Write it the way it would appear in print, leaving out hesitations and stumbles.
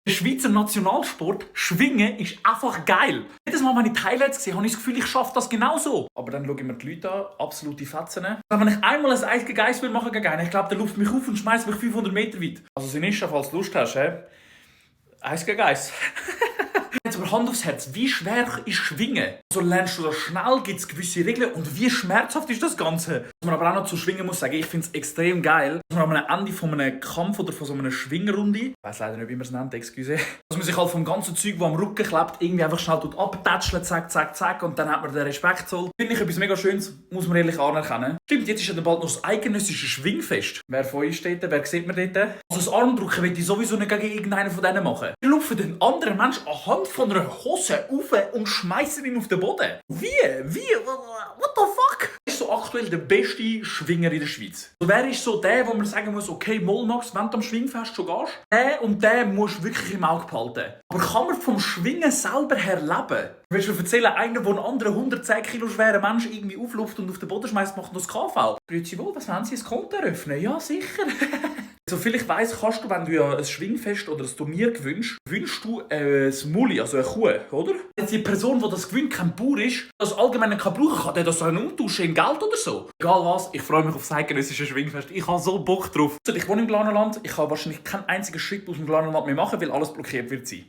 Der Schweizer Nationalsport, Schwingen, ist einfach geil. Jedes Mal, wenn ich die Highlights sehe, habe ich das Gefühl, ich schaffe das genauso. Aber dann schaue ich mir die Leute an, absolute Fetzen. Wenn ich einmal ein Eis gegen Eis machen will, ich glaube, der luft mich auf und schmeißt mich 500 Meter weit. Also Sinischa, falls du Lust hast, Eis gegen Eis. Jetzt aber Hand aufs Herz, wie schwer ist Schwingen? Also lernst du das schnell, gibt es gewisse Regeln und wie schmerzhaft ist das Ganze? Was man aber auch noch zu Schwingen muss sagen, ich finde es extrem geil, dass man am Ende von einem Kampf oder von so einer Schwingrunde, ich weiss leider nicht, wie man es nennt, excuse, dass man sich halt vom ganzen Zeug, das am Rücken klebt, irgendwie einfach schnell abtätschelt, zack, zack, zack und dann hat man den Respekt zollt. Finde ich etwas mega Schönes, muss man ehrlich anerkennen. Stimmt, jetzt ist ja bald noch das eidgenössische Schwingfest. Wer von euch steht, wer sieht man dort? Also das Armdrücken will ich sowieso nicht gegen irgendeinen von denen machen. Ich laufe den anderen Menschen anhand von einer Hose auf und schmeißen ihn auf den Boden. Wie? What the fuck? Wer ist so aktuell der beste Schwinger in der Schweiz? Also wer ist so der, wo man sagen muss, okay, Max, wenn du am Schwingfest schon gehst, der und der musst du wirklich im Auge behalten. Aber kann man vom Schwingen selber her leben? Willst du mir erzählen, einer, der einen anderen 110 Kilo schweren Menschen irgendwie aufluft und auf den Boden schmeißt, macht noch das KV? Grüezi wohl, was wollen Sie, ein Konto eröffnen? Ja, sicher. Also vielleicht weiss, kannst du, wenn du ja ein Schwingfest oder ein Turnier gewinnst, wünschst du ein Mulli, also eine Kuh, oder? Wenn die Person, die das gewinnt, kein Bauer ist, das allgemein kann brauchen kann, der das dann umtauschen in Geld oder so. Egal was, ich freue mich auf das eidgenössische Schwingfest. Ich habe so Bock drauf. Also ich wohne im Glarnerland, ich kann wahrscheinlich keinen einzigen Schritt aus dem Glarnerland mehr machen, weil alles blockiert wird sein.